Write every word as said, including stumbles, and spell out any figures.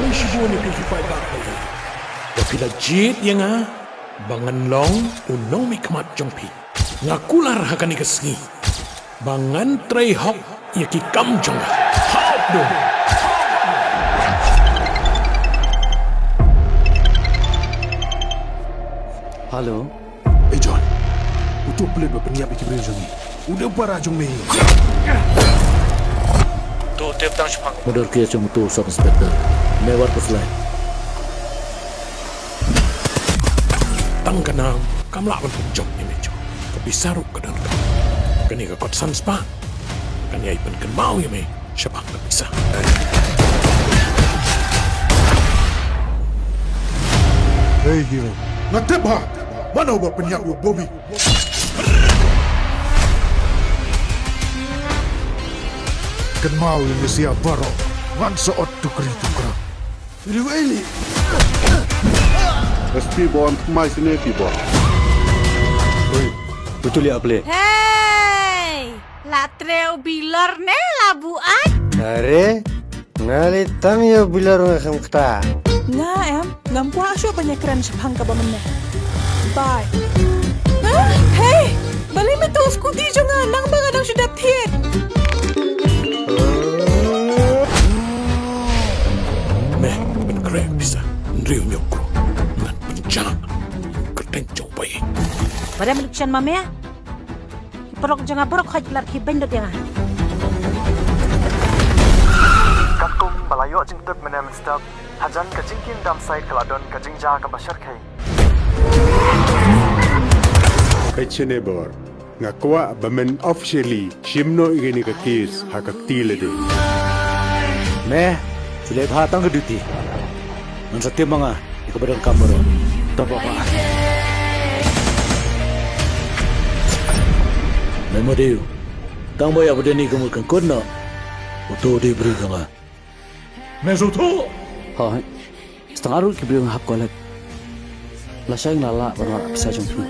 Shibun ïa phi, phi paidbah. Ba phi la jied ïa nga ba ngan long u nongmihkhmat jong phi. Nga kular ha kane ka sngi ba ngan trei hok ïa ki kam jong nga. Hap dum. Hello. Ei John, uto u pulit ba pynïap ïa ki briew jong ngi u dei u para jong me. To tip tang shaphang. Murder case jong uto u Sub Inspector. Me wat pyrshah. Tang ka nam kam lah ban pynjop ïa me John. Ka pisa ruh ka don. Kane ka kot san spah kan ïai pynkynmaw ïa me shaphang ka pisa. Hey hero, nga tip ha mano ba pynïap ïa u Bobby. Kynmaw ïa nga sha baroh, ngan sa ot tukri tukra. Rieweli. S P Bond, mai sini P Bond. Oi, betul ya, Ple? Hey! La trei u bilor ne la buaid? Are, nga lei tam ïa u bilor nga kham kata. Nga em, ngam kwah shuh ban ïakren shaphang kaba mynne. Bye. Ah, hey! Balei me tong scooty jong nga nang ba nga dang shu dep thied? Me, pynkhreh pisa. Hynriew hynñiew klur. Ngan pynjah. Kyrteng jong bai. Ba dang luk shen ma me? Ki paralok jong nga baroh khoit ki la khie beiñ lut ïa nga. Katkum ba la ïoh jingtip mynne mynstep, hajan ka jingkieñ dam sait ka la don ka jingjia kaba shyrkhei. Ka Chenebor, nga kwah ba men officially shim noh ïa kane ka case ha ka kti lade. Me, phi leh bha tang ka duty. Ngan sa tip ma nga ïa kaba donkam baroh. Tang ba bha. Me Madiu, tang ba ïa ba dei ni ka mut kan kut noh. Uto u dei u briew jong nga. Me sngewthuh. Hooid. Sa tang ar ngut ki briew nga hap collect. Lashai nga la lah ban wad pisa jong phi.